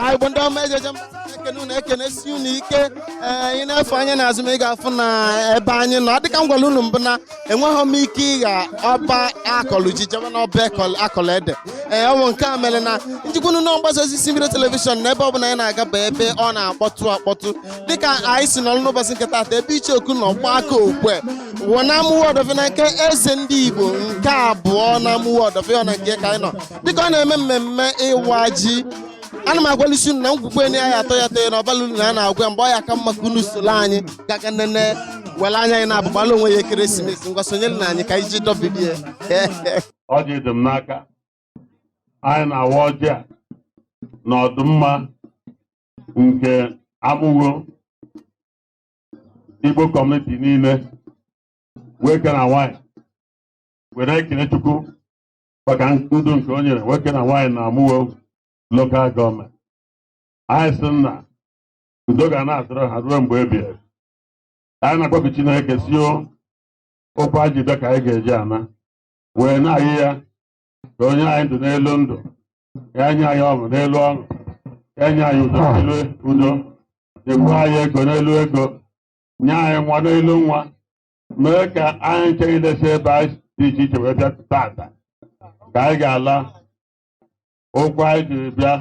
Anyị bụ ndị ọma ejeje mba, ekene unu, ekenesi unu ike. Ee, ị na-efe anya n'azụ ma ị ga-afụ na ebe anyị nọ, dịka m gwara unu mbụ, na enweghị m ike ịgha ọba akọlụ ji jebe n'ọba akọlụ ede. Ee, ọ bụ nke a mere na njikwa unu mgbasa ozi si mbido television na ebe ọbụla anyị na-aga bụ ebe ọ na-akpọtụ akpọtụ. Dịka anyị si nọrọ n'ụbọchị nke taata, ebe icheoku nọ gba aka okwe wụ na Amuwo Odofin, na nke eze ndị Igbo nke abụọ na Amuwo Odofin, ọ na nke ka anyị nọ dịka ọ na-eme mmemme ịwa ji. Ana m agwalisi unu na ngwugwu enyi anyị atọ ya tọ ya na ọbala unu na a na-agwa mgbe ọ ya ka mma ka unu soro anyị gaga nene were anya anyị na-abụgbala onwe ya ekeresimesi. Ngwa, sonyere na anyị ka anyị ji dọbilie. Ọjị dị m n'aka. Anyị na-awa ọjị a na ọdụmma nke Amuwo Igbo community niile, nwoke na nwanyị, were ekele Chukwu maka ndụ nke o nyere nwoke na nwanyị na Amuwo Local Government. Anyị sị na udo ga na-atụrụ ha ruo mgbe ebighị ebi. Anyị na-agbakọ Chineke si okwu anyị bịa ka anyị ga-eji ana wee na-ayị ya ka onye anyị ndụ n'elu ndụ ya, nye anyị ọṅụ n'elu ọṅụ ya, nye anyị udo n'elu udo, nyekwa anyị ego n'elu ego, nye anyị nwa n'elu nwa, mee ka anyị nche ilesi ebe anyị dị iche iche wee bịa tata, ka anyị ga-ala ụkwụ anyị jiri bịa,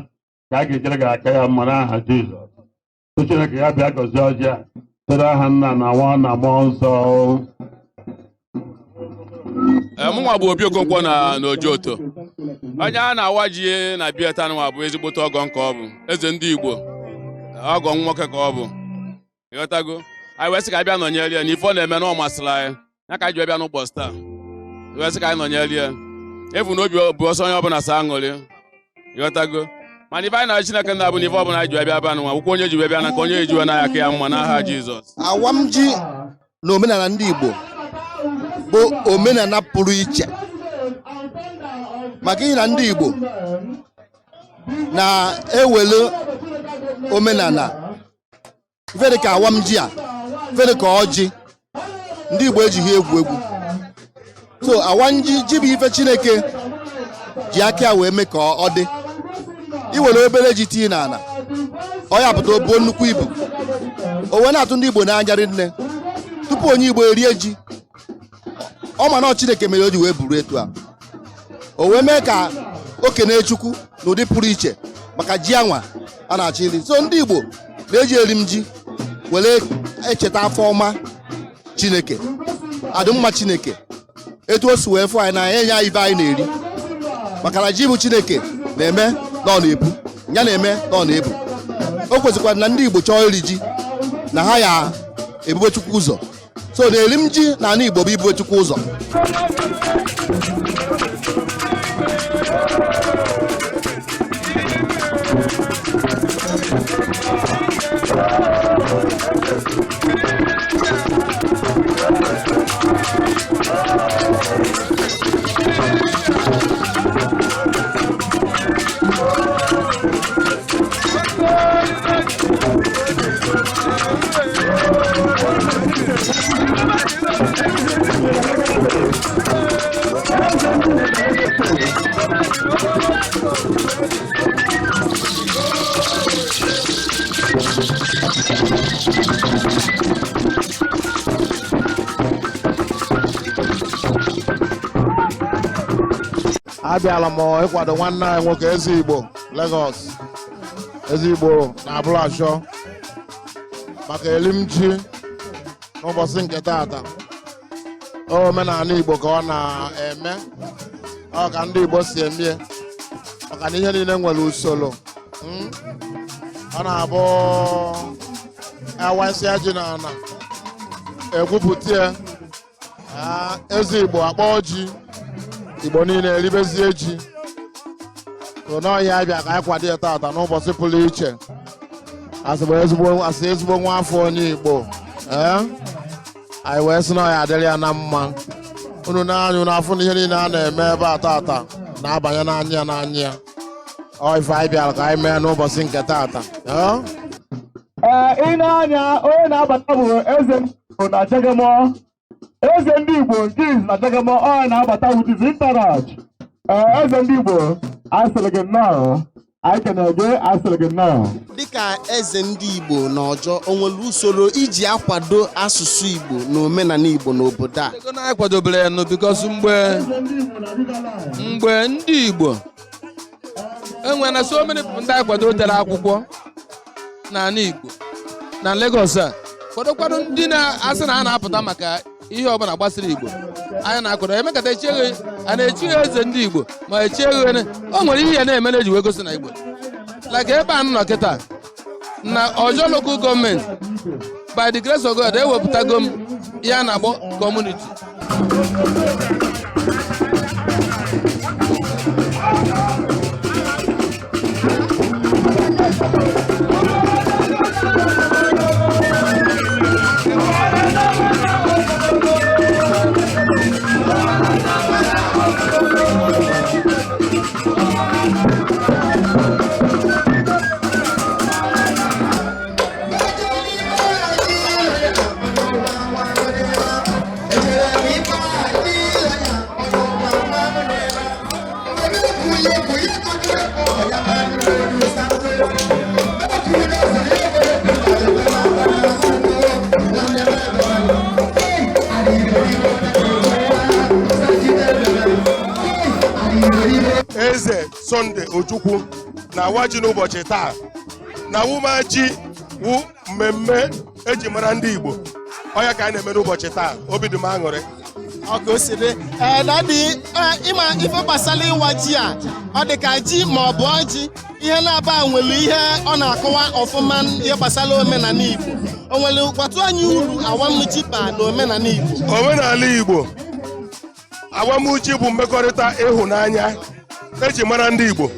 ka a ga-ejere gị aka ya mma n'aha Jizọs. Sị Chineke ya bịa gọzie ọjị a site aha Nna na Nwa na Mmụọ Nsọ. Ee, mụnwa bụ Obi Okonkwo na n'Ojoto. Onye a na-awa ji na bịa taa nwa bụ ezigbote ọgọ nke ọ bụ eze ndị Igbo, ọgọ nwoke ka ọ bụ, ịghọtago? Anyị wee sị ka anyị bịa nọnyere ya na ife ọ na-eme na ọ masịrị anyị, ya ka anyị ji wee bịa n'ụbọchị taa, wee sị ka anyị nọnyere ya. Efu na obi bụ ọsọ onye ọbụla sa aṅụrị, ịghọtago? Mana ife anyị na Chineke nna bụ na ife ọbụla anyị ji wee bịa ebe a nwa akwụkwọ onye ji wee bịa na nke onye ji wee na aka ya mma n'aha Jizọs. Awam ji na omenala ndị Igbo bụ omenala pụrụ iche, maka ihi na ndị Igbo na-ewelu omenala ife dịka awam ji a, ife dịka ọjị. Ndị Igbo ejighị egwu egwu. So awam ji, ji bụ ife Chineke ji aka ya wee mee ka ọ dị. Iwere obere ji tinye n'ala, ọ ya pụta obuo nnukwu ibu. O wee na-atụ ndị Igbo n'anya rinne. Tupu onye Igbo erie ji, ọ ma na ọ Chineke mere o ji wee buru etu a. O wee mee ka o kene Chukwu n'ụdị pụrụ iche maka ji anwa a na-achọ iri. So ndị Igbo na-eji erim ji were echeta afọ ọma Chineke, adịmma Chineke, etu o si wee fụ anyị n'anya, enye anyị ibe anyị na-eri, maka na ji bụ Chineke na-eme na ọ na-ebu ya, na-eme na ọ na-ebu. O kwesịkwara na ndị Igbo chọọ iri ji na ha ya ebube Chukwu ụzọ. So na erim ji na ala Igbo bụ ibube Chukwu ụzọ. Abịala m ịkwado nwanne anyị nwoke, eze Igbo Lagos, eze Igbo na Abụlashọ, maka elim ji n'ụbọchị nke taata. Omenala Igbo ka ọ na-eme, ọ ka ndị Igbo si eme, maka na ihe niile nwere usoro. Ọ na-abụ awasịa ji na ana egwupụta ya. Eze Igbo akpọ ji, Igbo niile eribezie ji. So n'ọhịa abịa ka anyị kwado ya tata n'ụbọchị pụrụ iche. Asịgbo ezigbo, asị ezigbo nwa afọ onye Igbo, ee, anyị wee sị na ọ ya adịrị ya na mma. Unu na-anya, unu afụ na ihe niile a na-eme ebe a tata na-abanye n'anya ya n'anya ya. Ọ ife anyị bịara ka anyị mee n'ụbọchị nke tata, ee. Ee, ị na-anya, onye na-abata bụ eze ndị Igbo na Jegemọ, eze ndị Igbo nke izu na Jegemọ. Ọ na-abata with his entourage. Ee, eze ndị Igbo. Anyị sịrị gị nnọọ. Anyị kenere gị, anyị sịrị gị nnọọ. Dịka eze ndị Igbo na Ọjọ, o nwere usoro iji akwado asụsụ Igbo na omenala Igbo n'obodo a? Ego na anyị kwadobere ya nụ, because mgbe ndị Igbo enwere na so many people ndị anyị kwado dere akwụkwọ n'ala Igbo na Lagos a, kwadokwado ndị na-asị na a na-apụta maka ihe ọbụla gbasara Igbo. Anyị na-akwado emekata echieghị a na-echighị eze ndị Igbo ma echieghị. O nwere ihe ya na-eme na eji wee gosi na Igbo, like ebe a nọ kịta na Ojo Local Government, by the grace of God, ewepụtago m ya na-agbọ community. Eze Sunday Ojukwu na-awa ji n'ụbọchị taa na awụmaji wụ mmemme eji mara ndị Igbo. Ọya ka anyị na-eme n'ụbọchị taa. Obi dị m aṅụrị. Ọ ka o si dị. Ee, daddy, ee, ịma ife gbasara ịwa ji a, ọ dị ka ji ma ọ bụ ọjị, ihe na-aba nwere ihe ọ na-akọwa ọfụma, ihe gbasara omenala Igbo. O nwere gwatụ anyị uru awamji ba na omenala Igbo? Omenala Igbo, awamuji bụ mmekọrịta ịhụnanya eji mara ndị Igbo.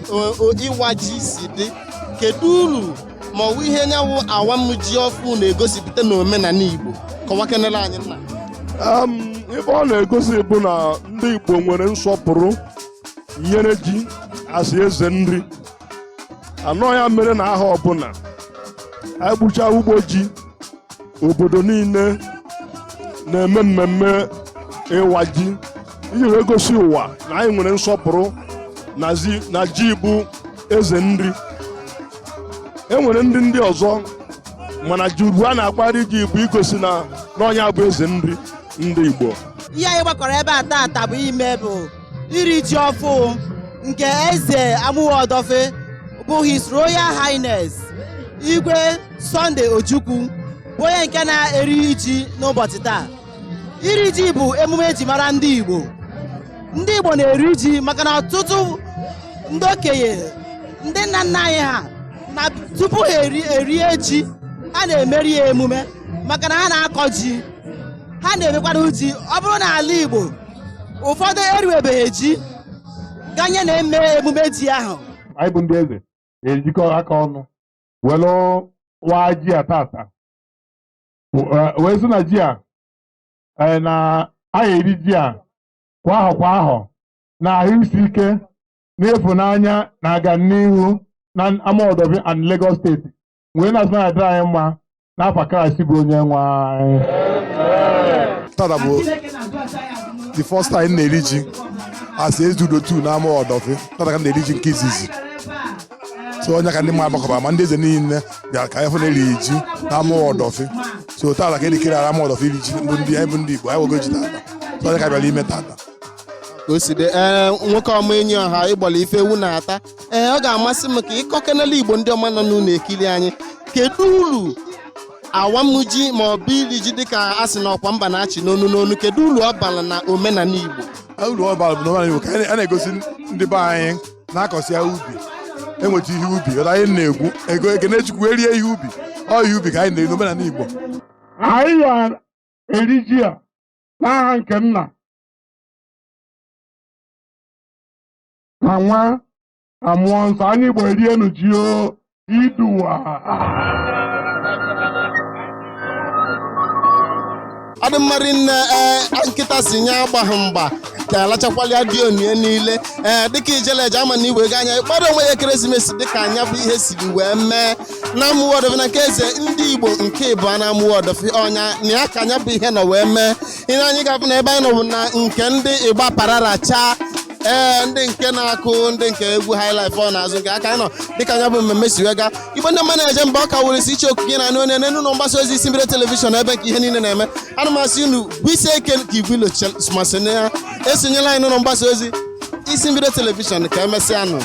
Ịwa ji si dị, kedu uru ma ọ bụ ihe nyanwụ awamji ọfụ na-egosipụta na omenala Igbo? Kọwakenere anyị, nna. Ife ọ na-egosi bụ na ndị Igbo nwere nsọpụrụ nyere ji asị eze nri anọ. Ya mere na aha ọbụla egbucha ugbo ji, obodo niile na-eme mmemme ịwa ji iji wee gosi ụwa na anyị nwere nsọpụrụ na ji bụ eze nri. E nwere ndị ọzọ, mana ji ugbu a na-akwari ji bụ igosi na n'ọnya bụ eze nri ndị Igbo. Ihe anyị gbakọrọ ebe a taata bụ ime bụ iri ji ọfụ nke eze Amuwo Odofin bụ His Royal Highness Igwe Sunday Ojukwu, bụ onye nke na-eri ji n'ụbọchị taa. Iri ji bụ emume eji mara ndị Igbo. Ndị Igbo na-eri ji maka na ọtụtụ ndị okenye, ndị nna nna anyị ha, na tupu ha erie ji, ha na-emeri ya emume maka na ha na-akọ ji, ha na-emekwana ji. Ọ bụrụ na ala Igbo ụfọdụ eriwebeghị ji ganye na-eme emume ji ahụ. Anyị bụ ndị eze ga-ejikọ aka ọnụ were waa ji a tata, wee sị na ji a na a eri ji a kwa ahọ kwa ahọ na ahụ isi ike na ịfụnanya na aga n'ihu na Amuwo and Lagos State, wee na-asị na adịrị anyị mma n'afọ Kraịst bụ onye nwe anyị. Tata bụ the first time m na-eri ji as Ezeudo 2 na Amuwo Odofin. Tata ka m na-eri ji nke izizi. So onye ka ndị mmadụ gbakọbara, ma ndị eze niile bịara ka anyị fụ na-eri ji na Amuwo Odofin. So tata ka erikere ara Amuwo Odofin iri ji bụ ndị anyị bụ ndị Igbo. Anyị wego ji tata. So onye ka bịara ime tata. Ka o si dị, ee, nwoke ọma, enyi ọha, ịgbala ife ewu na-ata. Ee, ọ ga-amasị m ka ịkọkenela Igbo ndị ọma nọ n'ụlọ ekiri anyị, kedu uru awamji ma ọ bụ iri ji, dịka a sị na ọkwa mba na-achị n'onu n'onu, kedu uru ọ bara na omenala Igbo? Uru ọ bara bụ n'omenala Igbo ka a na-egosi ndị be anyị na-akọsịa ubi, enweta ihe ubi. Ọta anyị na-egwu ego ekene Chukwu, erie ihe ubi. Ọ ihe ubi ka anyị na-eri n'omenala Igbo. Anyị ga-eri ji a n'aha nke nna na nwa na mmụọ nsọ. Anyị Igbo erienu ji o iduwa. Ọ dị mma rinne. Ee, nkịta si nye agbaghị mgba ka alachakwala dị onie niile. Ee, dịka ijeleje ama na iwe ga anya ịkpara onwe ya ekeresimesi, dịka anya bụ ihe siri wee mee na Amuwo Odofin na nke eze ndị Igbo nke ịbụọ na Amuwo Odofin, ọnya na ya ka anya bụ ihe nọ wee mee. Ihe anyị ga-afụ na ebe anyị nọ bụ na nke ndị Ịgba parara chaa. Ee, ndị nke na-akụ, ndị nke egwu highlife ọ na-azụ nke aka anyị nọ dịka anya bụ mmemme si wee gaa. Igbo ndị mma na-eje mba, ọka were isi iche okike na anụ onye n'elu ụlọ mgbasa ozi isi mbido telivishọn, ebe nke ihe niile na-eme. Ana m asị unu bụ isi eke ka igwe ilochimasị na ya. Esonyela anyị n'ụlọ mgbasa ozi isi mbido telivishọn. Ka emesịa nụ.